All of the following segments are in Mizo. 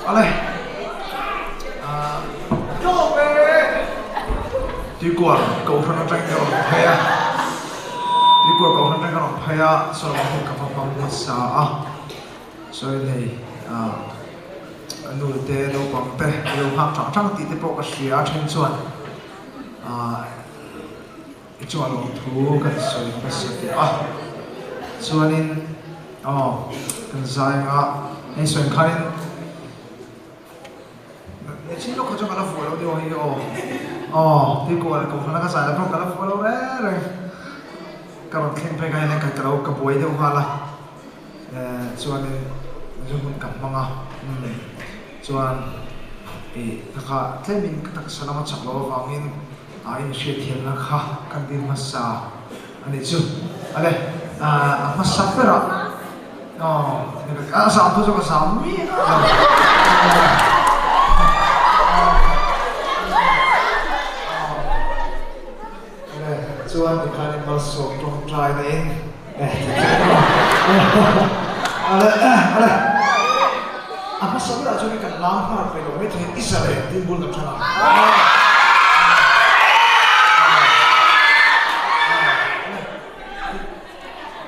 Ale. Tuikual Kohhran atangin ka rawn phei a, Tuikual Kohhran atangin ka rawn phei a, sawi hun ka va hmang hmasa a, sawi nei ka nu te naupang te ka lo nghak chang chang tih te pawh ka hria a, then chuan i chungah lawmthu kan sawi hmasa tawh a, chuanin aw kan zai anga hei sawi khanin. Nichin lawk kha chuan ka la fuh lo deuh a hei aw. Aw tikual kohhran a ka zai la pawh ka la fuh lo reng reng. Ka rawn thleng phei kha hian ka lo ka buai deuh nghal a. Eh chuanin zu hun ka hmang a. Umm chuan ih ka kha tlemin ka taksa lama chak loh avangin a inhriatthiamna kha ka dil hmasa a nih chu. Ale a hmasa berah. A zam pawh chu ka zam miah lo. Chuan tikhan in malsawm tawngtai na in Ale ale a hmasa berah chuan kan lam nghal ve lo mai thei Israel tin bul kan than a.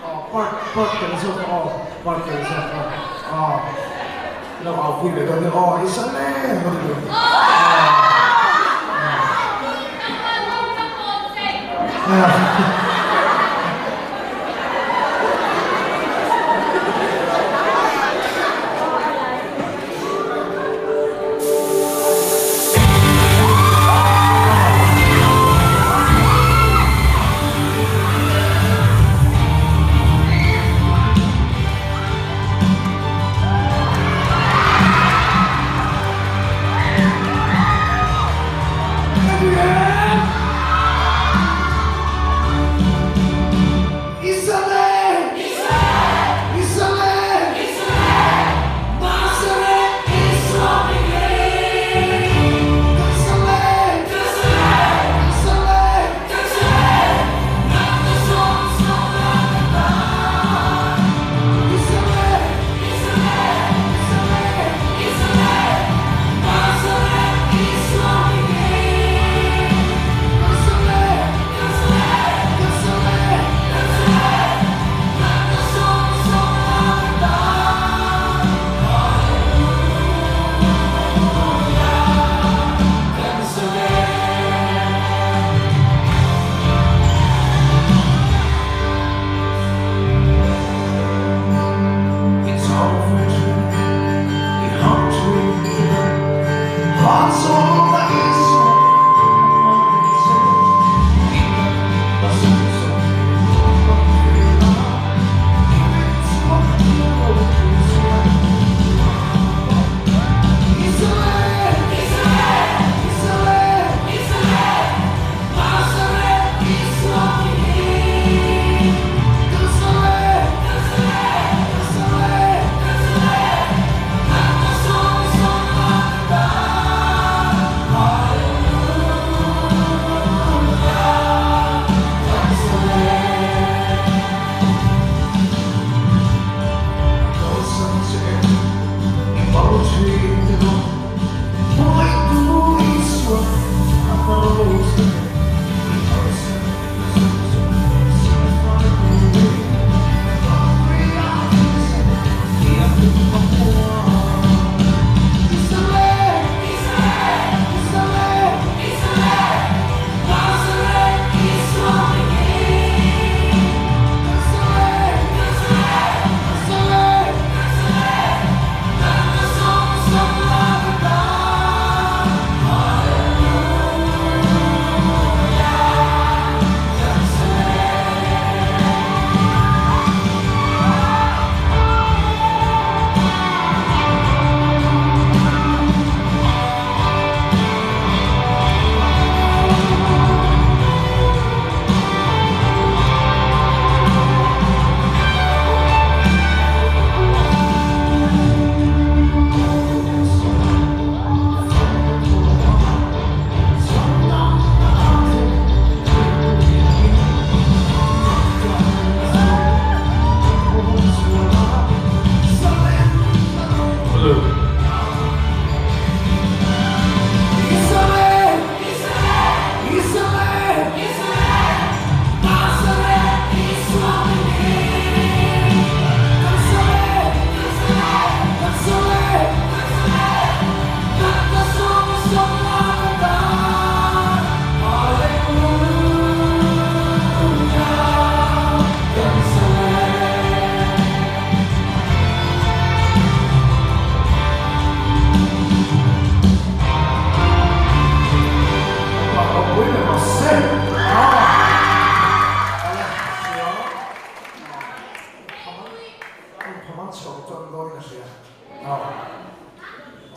Aw part part tel zawk aw part tel zawk aw aw lo au pui ve dawn nia aw i sal em ka ti dawn aw.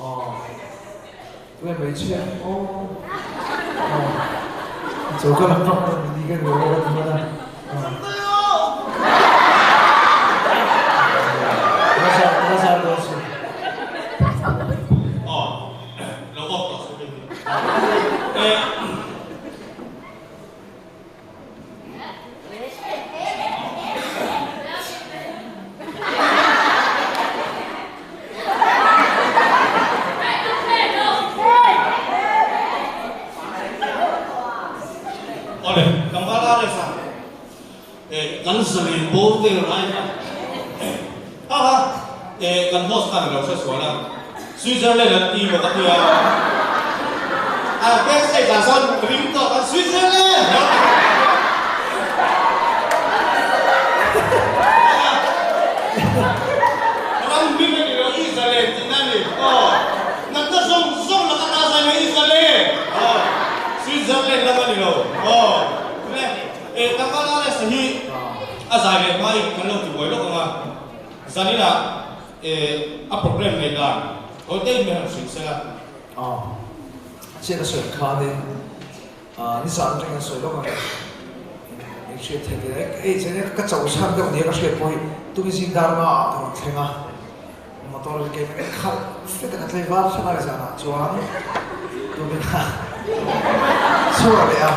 Aw tunge hmeichhia aw aw choka lam pang a rawn ni ka ni lo ka ti hman a Aw lo awk tawh suh hei hi. Awle, tlangval a resa eh kan zalen bo vel lai kha ha ha eh kan host khan a lo hre sual a, Switzerland an ti maw ka tia a backstage ah sawn ring tawk an Switzerland ram hming a ni lo i zalen tihna a ni aw natna zawng zawng laka ta zai na i zalen aw Switzerland lam a ni lo aw le eh tlangval RS hi a zai leh hmain kan lo ti buai lawk ang a zaninah Eh, a program nei dan tawi te in han hrilh sel a. Aw, chiah ka sawi khanin nizan atangin an sawi lawk a, in hriat theih tir a, hei cheng ka cho chhan deuh nia ka hriat pawh hi tumi zing dar nga ah ka rawn thleng a, motor hi keimah in khalh fet a ka tlei var thlan a nizan ah chuan tumi kha chhuah leh a,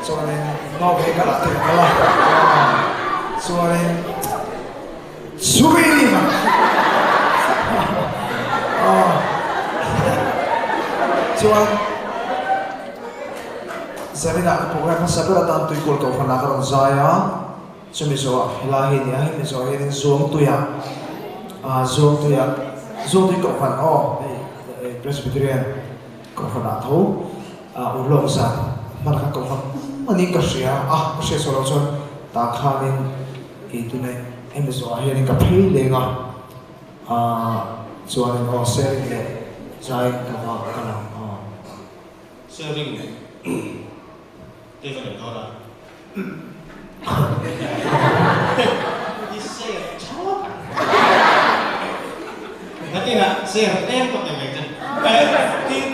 chuanin no vehicle ah te ka kal a, chuanin. Chhuih! Chuan Zaninah ka program hmasa ber atan Tuikawl Kohhranah ka rawn zai a, chumi zawhah helai hi a ni a, hemi zawhah hianin Zuangtuiah, Zuangtuiah, Zuangtui Kohhran aw hei Presbyterian Kohhranah tho Urlawk zan hman kha Kohhran hmanin ka hria a, ka hriat sual loh chuan tah khanin Kei tuna hemi zawhah hianin ka phei leng a, aah chuanin aw sharing leh zai ka va ka lang aw. Sharing te ka nei dawn a. I share tha tak. Nakinah share tlem ka pe ve che. Tin,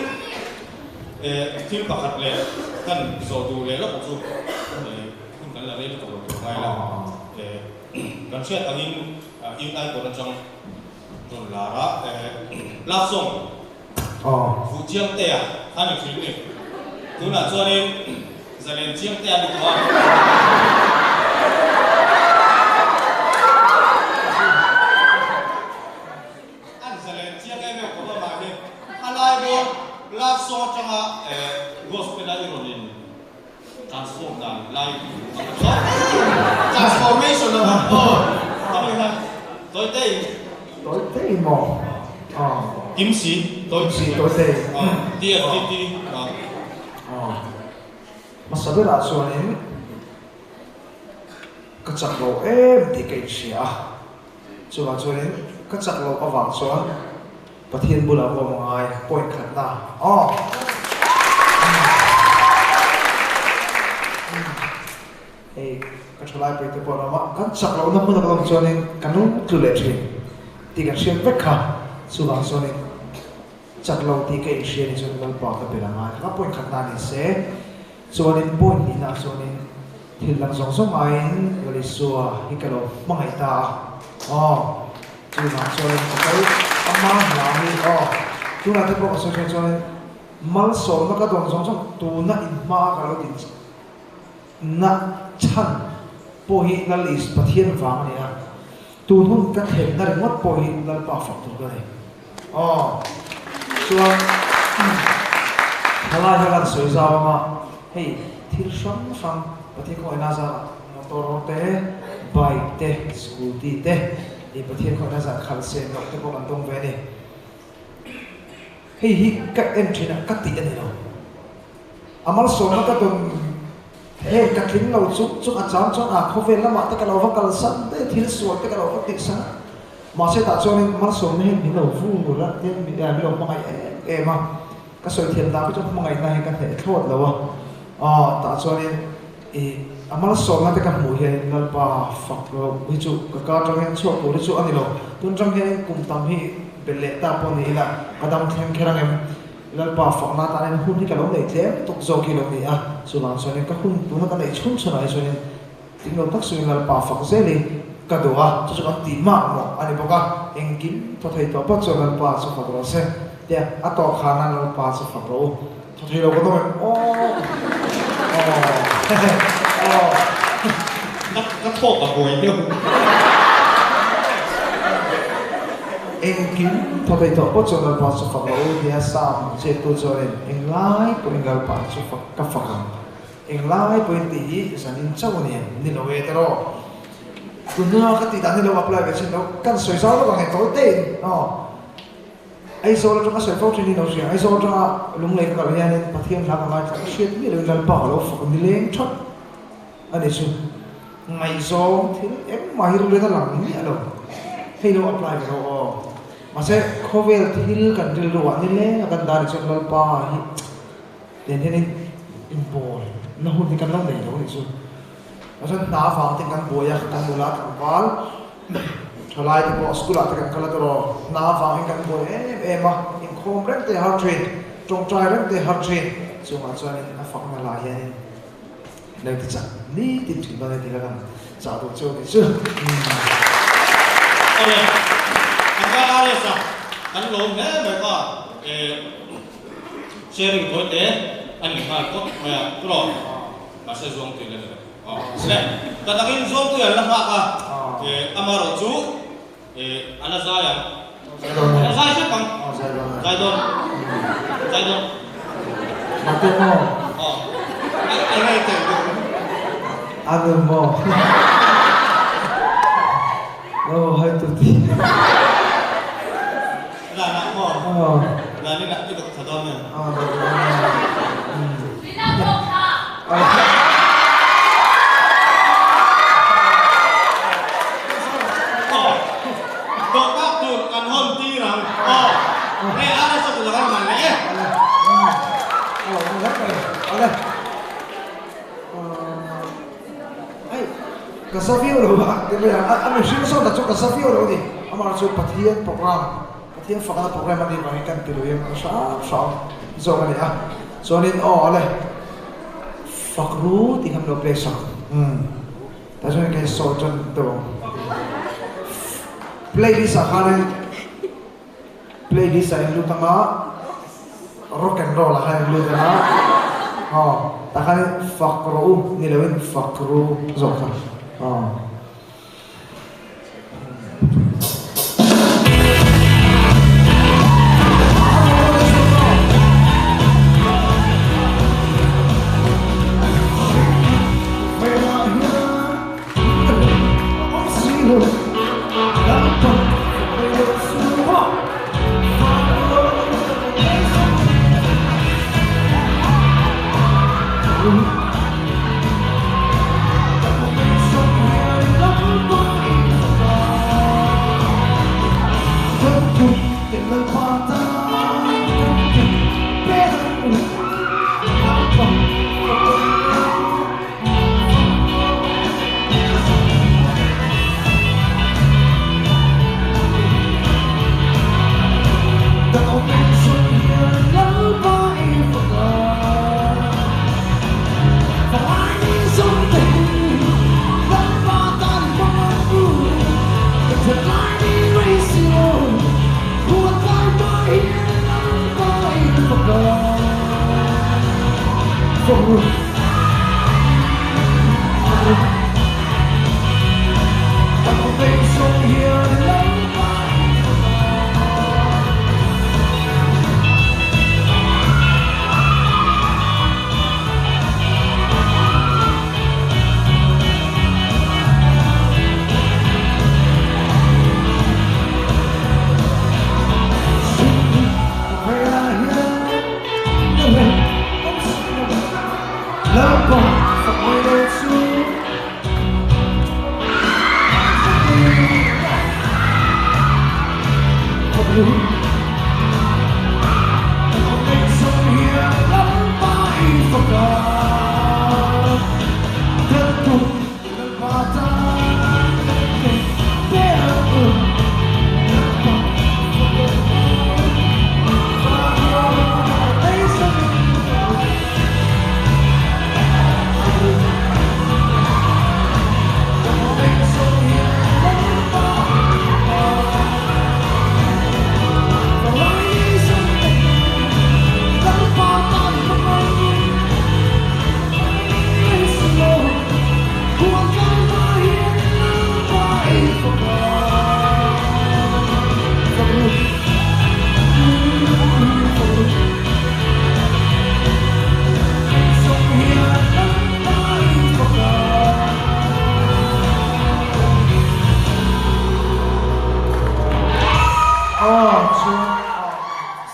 thil pakhat leh kan zawh duh leh lawk chu. Hun kan la rei lutuk lo tur ngai la. Kan hriat angin in icon atang rawn lar a, love song Fuh Chiangtea kha ni thin ni. Tunah chuanin Zalen Chiangtea ni tawh a. An zalen chiang em em khawp a mah hi a lai bawk love song atanga gospel a i rawn in Transform dan lai Transformation a aw Kami kha tawi te in Tawi te in maw aw Kim si tawi si tawi te in aw TFTT aw Aw Hmasa berah chuanin ka chak lo em tih ka inhria a, chuvang chuanin ka chak loh avang chuan Pathian bulah ka awm angai, point khatna aw. Hei ka thalai pui te pawh an awm a, kan chak lohna hmun a kan awm chuanin kan lo tlu leh thin tih kan hriat vek kha, chuvang chuanin chak lo tih ka inhria ni chuan Lalpa ka bel angai kha point khatna ni se, chuanin point hnihna chuanin thil dang zawng zawng aiin Lal Isua hi ka lo hmangaih ta a, aw. Chuvang chuanin ka kal ama hla hi aw. Tunah te pawh ka sawi hriat chuanin malsawmna ka dawn zawng zawng tuna inhma ka lo din na chhan pawh hi Lal Is Pathian vang a ni a, tun hun ka thlenna ringawt pawh hi Lalpa fak tur ka ni aw. Chuan thalai hian an sawi zau anga hei thil hrang hrang Pathian khawngaihna zarah motor te, bike te, scooty te, I Pathian khawihna zan khalh sen loh te pawh kan dawng ve a ni. Hei hi ka en thin a, ka tih a ni lo. A malsawmna ka dawn heng ka tling lo chuk chuk a chang chuan a khawvel lamah te ka lo va kalsan daih a, thil sual te ka lo va tihsan a. Mahse tah chuanin malsawmna hian min lo vur a, tin min lo hmangaih em em a. Ka sawi thiam dan pawh chuan hmangaihna hi ka hneh thlawt lo a. Aw tah chuanin I a malsawmna te ka hmuh hianin Lalpa fak lo hi chu ka kar atang hian chhuak tur hi chu a ni lo. Tun atang hianin kum tam hi belh leh ta pawh ni ila ka dam thleng kher ang em? Lalpa fakna atan hian hun hi ka lo neih tlem tuk zawk hi lo ni a, chuvang chuanin ka hun tuna ka neih chhun chhunah hi chuanin tling lo tak sumin Lalpa fak zel hi ka duh a, chu chu kan tih mah mawh a ni bawk a, engkim thaw thei tawh phawt chuan Lalpa chu fak rawh se tia a tawh khana Lalpa chu fak rawh u, thaw thei lo ka dawm em aw aw aw. Ka thawk a buai deuh. Engkim thaw thei tawh pawh chuan Lalpa chu fak rawh u tia Sam ziaktu chuanin englai pawhin Lalpa chu fak ka fak ang. Englai pawhin tih hi zanin chauh a ni em? Ni lo e tiraw? Tunhma ka tih dan hi lo apply ve chin lo, kan sawi zau lawk ang e tawi tein aw. Aizawl atanga sawi fo thin hi lo hria, Aizawl atanga lunglei ka kalh hianin Pathian hla ka ngaithla ka hriat miah loin Lalpa ka lo fak nileng thap a ni chu. Ngaihzawng thil engmah hi rilru in a lang miah lo. Hei lo apply ve rawh aw. Mahse khawvel thil kan rilru ah nileng a kan dah ni chuan Lalpa hi nen hian in inbawl na hun hi kan lo nei lo a ni chu. Mahse hna avang te kan buai a, kan nula tlangval thalai te pawh school ah te kan kal a tawh hna avangin kan buai em em a, inkhawm reng te har thin, tawngtai reng te har thin. Chungah chuanin a fakna lah hianin Lo ti chak ni tin thin dawn e ti ka kan chah duh chu ni chu. Awle, kan va RS a, kan lawm hle mai kha e sharing tawi te a ni nghal phawt mai a, turaw mahse zuang tui la ni lo. Aw le, ka takin zuang tui an la nghak a, e amaherawh chu e a la zai ang, a la zai hrep ang, zai dawn, zai dawn. Mate maw? Aw, a rei tel deuh. A nun maw? Lo hai tu ti. Zanah maw? Aw. Zanin ah i dawk tha dawn em? Aw, dawk dawn em. Min ang dawk tha. Aw, dawhkak tur kan hawn tir ang. Aw, hei RS a kut a kan man leh e. Aw, ale. Hei, ka sa viau lo a, ti mai a, a mihring sawn tak chu ka sa viau lo a ni. Amah chu Pathian program, Pathian fakna program a nih vangin kan ti lui ang hram hram zawk a ni a. Chuanin aw ale, fak ru tih kha min lo play sak. Umm, tah chuan kei sawi tan deuh ang. Playlist ah khanin Playlist ah in lut anga rock and roll ah khan in lut anga aw tah khan in fak rawh u ni lo in fak ru zawk kha aw.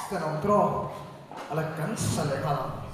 Accident awm tawh ala kan sa leh nghal ang.